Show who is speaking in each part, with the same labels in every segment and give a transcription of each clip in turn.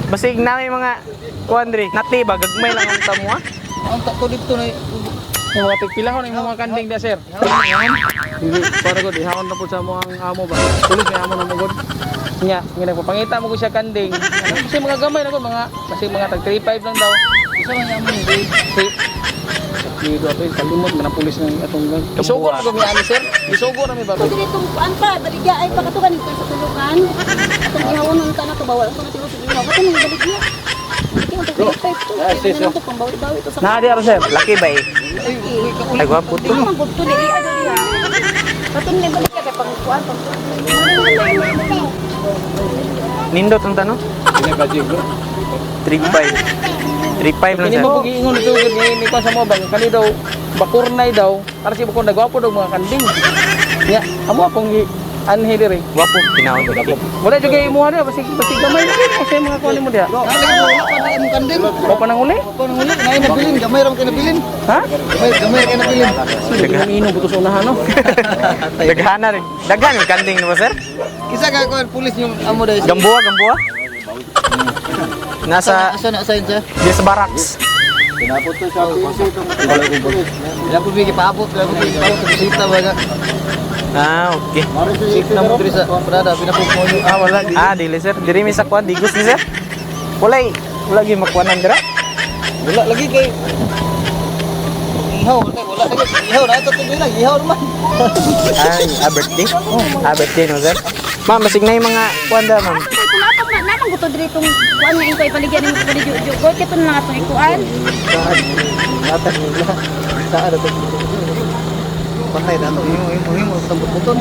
Speaker 1: Basig na may mga kuan diri. Nati ba gagmay lang ang tamo ah.
Speaker 2: Ang takto dito na
Speaker 3: Yung mga pigpilahon yung mga kanding da, sir. Dili para gud ihawon na pud sa mo ang amo ba. Tulos may amo na mo gud. Nya, nga nagpapangita mo ko siya kanding. Ano kasi mga gamay na gud mga kasi mga tag 35 lang daw.
Speaker 2: Isa man yung hindi.
Speaker 3: Si Dito ato kalimot man ang pulis ng atong gang. Isugo na gud mi ani, sir. Isugo na mi ba.
Speaker 4: Kung dili itong kuan pa, baligya ay pakatukan ito sa tulukan. Atong ihawon ang tanak to bawal ko na tulog sa ihaw. Kato nang baligya. Bro, sis, pambawi-bawi ito sa
Speaker 3: Na di aro, sir.
Speaker 1: Laki ba eh? Ay gwapo to.
Speaker 4: Ano man gud to ni iya dili ha. Kato nang baligya kay pang kuan pang.
Speaker 1: Nindot ang tanong. 35. 35 lang
Speaker 3: Kini
Speaker 1: sir.
Speaker 3: mo pag iingon dito gud ni ni sa mo ba kani daw bakurnay daw para si bakurnay gwapo daw mga kanding. Nya, amo akong gi anhi diri.
Speaker 1: Gwapo pinaon laki.
Speaker 3: Wala jud kay imuha diha basig basig gamay na gid kasi mga kuan nimo diha.
Speaker 2: Nalagay mo wala pa na imong kanding.
Speaker 3: Wa pa nang uli?
Speaker 2: Wa pa nang uli, naay nabilin, gamay ra man kay nabilin.
Speaker 3: Ha?
Speaker 2: Gamay gamay ra kay nabilin.
Speaker 3: Sige, inom buto sa unahan no.
Speaker 1: Daghana rin. Daghan yung kanding no ba sir?
Speaker 2: Kisa ka kuan pulis yung amo dai.
Speaker 1: Gambuha, gambuha. Nasa
Speaker 2: Asa na assign siya?
Speaker 1: di sa barracks.
Speaker 2: Pinapot to sa PC itong Pinapot mi gipaabot, pinapot mi gipaabot bisita ba ka.
Speaker 1: Ah, okay.
Speaker 2: Bisita mo diri sa Prada, pinapot mo yung
Speaker 3: Ah, wala di.
Speaker 1: Ah, dili sir. Diri mi sa kuan digos ni sir. Walay, wala gyud makuanan dira.
Speaker 2: Wala lagi kay ihaw, wala wala lagi. Ihaw na ito tuloy lang, ihaw naman.
Speaker 1: Ay, ah, birthday. Ah, birthday no sir. Ma'am, basig na yung mga kuan da, ma'am.
Speaker 4: Asa kay tulapang na namang gusto diri itong kuan nga ingkoy baligya nimo baligya jugo kay na lang atong ikuan.
Speaker 2: Saan? Nila. Saan ito? Patay na ito. Himo, himo, himo. Tambot-buton.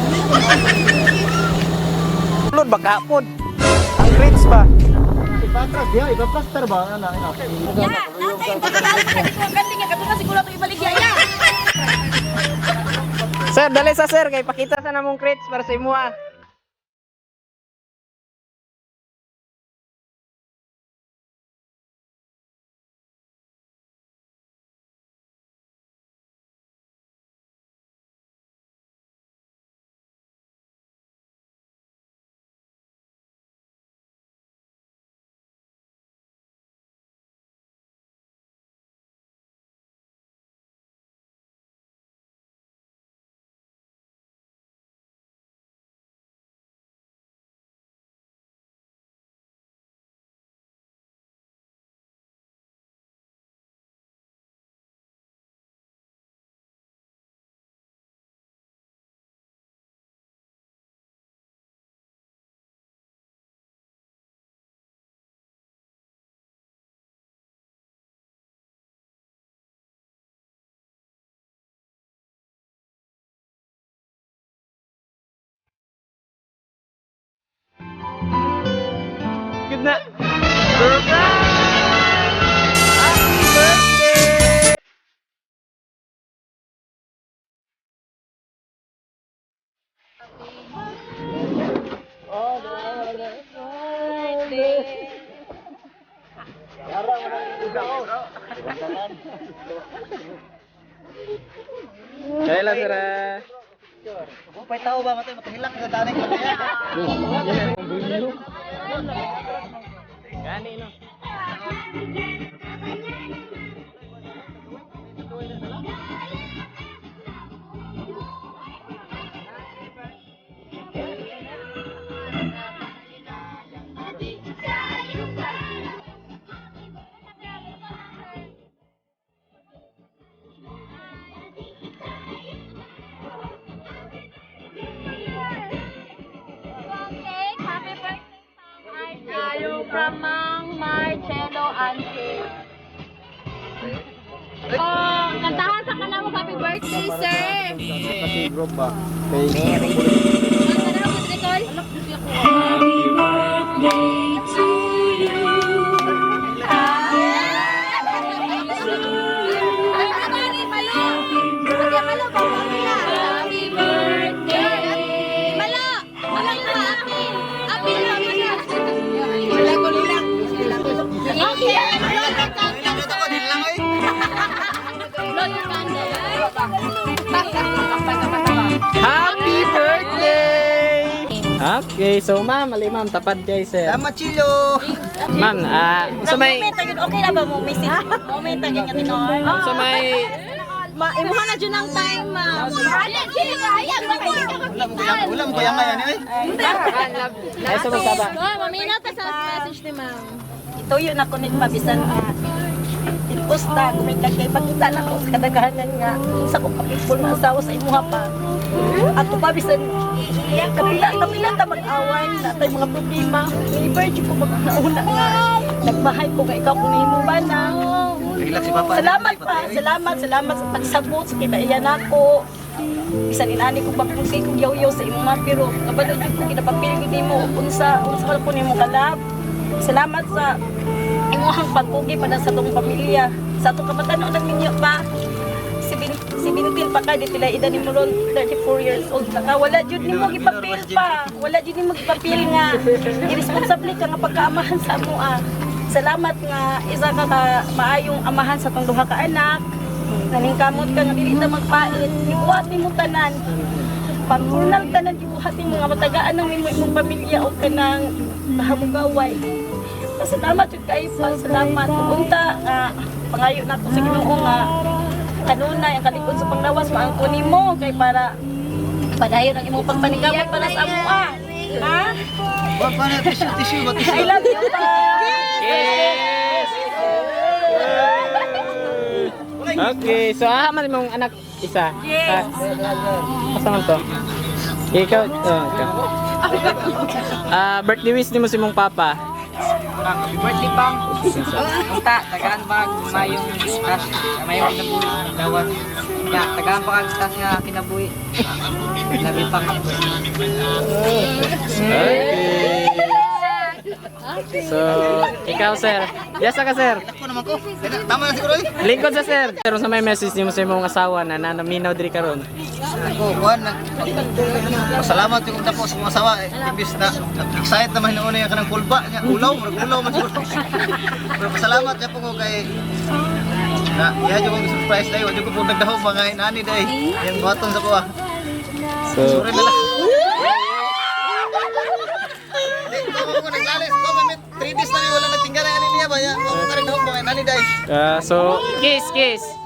Speaker 1: Sulod ba kahapon? Ang crates ba?
Speaker 2: Ipatras diha, ipaplaster ba? Ano, ano?
Speaker 4: Ya, natay pagkatalo pa kay itong kanding nga kato na siguro atong ibaligya ya.
Speaker 1: Sir, dali sa sir kay pakita sa namong crates para sa imuha. Good na. Surprise! Happy birthday! Kaya lang, sir. Ah.
Speaker 2: Upay tao ba matay matahilak sa tanay ko.
Speaker 1: Gani, no?
Speaker 4: Cake, happy birthday, Mang Arcel. From Mang Marcelo Ante. Oh, kantahan sa kanamo happy birthday, sir.
Speaker 2: Kasi group ba?
Speaker 4: Kanta na ako, Nicole. Happy birthday to you. Happy birthday. Malo! Malo yung apil! Apil lang! Wala ko nila. Okay!
Speaker 1: Happy birthday! Okay, so ma'am, ali ma'am, tapad kay sir.
Speaker 2: Salamat, Chilo.
Speaker 1: Ma'am, sa may
Speaker 4: Moment ayun, okay na ba mo message? Moment ayun nga tinuod.
Speaker 1: sa may
Speaker 4: Ma, imuha na jud ang time, ma'am.
Speaker 2: Wala mo kaya ngayon eh.
Speaker 1: Ay, sa magsaba.
Speaker 4: Mamina ta sa message ni ma'am. Ituyo na ko ni pabisan Posta, kumita kay pakita na ko sa kadaghanan nga sa ko kapipol na asawa sa imuha pa. Ato pa bisan kapila kapila ta mag-away na tay mga problema. Never jud ko magnauna nga nagmahay ko kay ikaw kung nahimo ba na.
Speaker 2: Relax si Papa.
Speaker 4: Salamat pa, salamat, salamat sa pagsabot sa kinaiyan nako. Bisan inani ko bakong kong yaw-yaw sa imong mga pero kabalo jud ko kinapapil gid nimo unsa unsa man ko nimo kalab. Salamat sa imong pagkugi para sa atong pamilya. Sa atong kabatanon lang ninyo pa. Si 17 pa ka di tila edad nimo ron 34 years old na ka. Wala jud nimo gipapil pa. Wala jud nimo gipapil nga irresponsible ka nga pagkaamahan sa amoa. Salamat nga isa ka ka maayong amahan sa atong duha ka anak. Naningkamot ka nga dili ta magpait. Gibuhat nimo tanan. Pagurnal tanan gibuhat nimo nga matagaan nang nimo imong pamilya o kanang kahamugaway. Salamat jud kaayo pa, salamat. Unta nga pangayo nako sa Ginoo nga kanunay ang kalikod sa panglawas maangko nimo kay para padayon ang imong pagpaningkamot para sa amoa. Ha?
Speaker 2: Ba pa na tissue, tissue, ba tissue.
Speaker 4: I love you pa.
Speaker 1: Yes! Okay, so aha man imong anak isa.
Speaker 4: Yes.
Speaker 1: Ah, asa man to? Ikaw, oh, ikaw. Birthday wish nimo sa imong papa.
Speaker 3: Happy birthday, Pang. Unta, tagaan ba mayong tas, mayong kinabuhi, lawas. Ya, tagaan pa kag tas nga kinabuhi. Labi pa ka.
Speaker 1: Okay. So, ikaw sir. Yes ka sir.
Speaker 2: Ako naman ko. Tama na siguro eh.
Speaker 1: Lingkod sa sir. Pero sa may message nimo sa imong asawa na nanaminaw diri karon.
Speaker 2: Ako, kuan nag Salamat yung dako sa mga asawa eh. Imbis na excited naman hinuon yung kanang kulba niya. Ulaw, murag ulaw man siguro. Pero pasalamat siya po ko kay na iya jud kong surprise dai, wa jud ko po nagdaho mga inani dai. Yang buhaton sa kuha.
Speaker 1: So,
Speaker 2: Sorry na lang. Di, tama ko naglalis. Tama, may 3 days na mi wala nagtinggal ani niya ba ya. Wa ko ka rin mga inani dai.
Speaker 1: so kiss kiss.